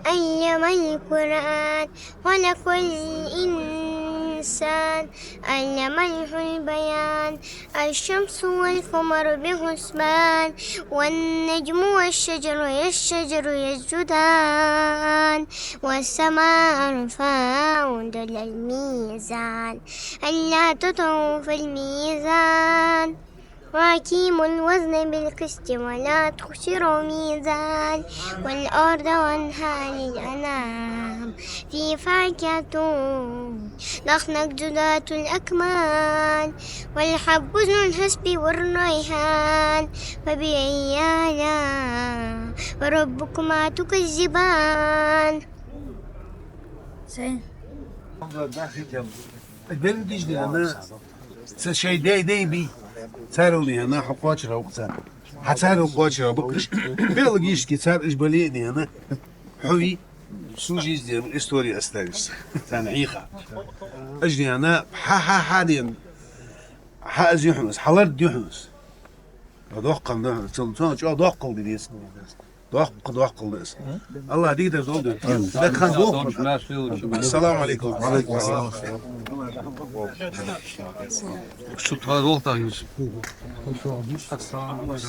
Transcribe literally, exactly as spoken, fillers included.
علم القرآن، خلق الإنسان، علمه البيان. الشمس والقمر بحسبان، والنجم والشجر، الشجر يسجدان، والسماء رفعها ووضع الميزان، ألا تطغوا في الميزان، وأقيموا الوزن بالقسط ولا تخسروا الميزان، والأرض وضعها للأنام، فيها فاكهة، نخلة ذات الأكمام، والحب ذو العصف والريحان، فبأي آلاء ربكما تكذبان. Белгаш дена, цар шоай дай-дай бий. Цар а дена, хьо кхоачара ва-кх цар. Хьа цар а кхоачара ба-кх уж. Биологически цар уж бале а дена, хьо вий, всю жизнь дена история останешься. Царна хьийха. Уж дена, хьа, хьа, хьа дена. Хьа из юхьанца, хьа лард юхьанца. Доккха да, цун, цун чӀоагӀа доккха да из. Доккха, доккха да из. АллахӀа дикадар долда. Амин. Даккхан бо. Ассаламу Ӏалайкум. Ва Ӏалайкум ассалам. Шу тха долтах юс. Салмаш.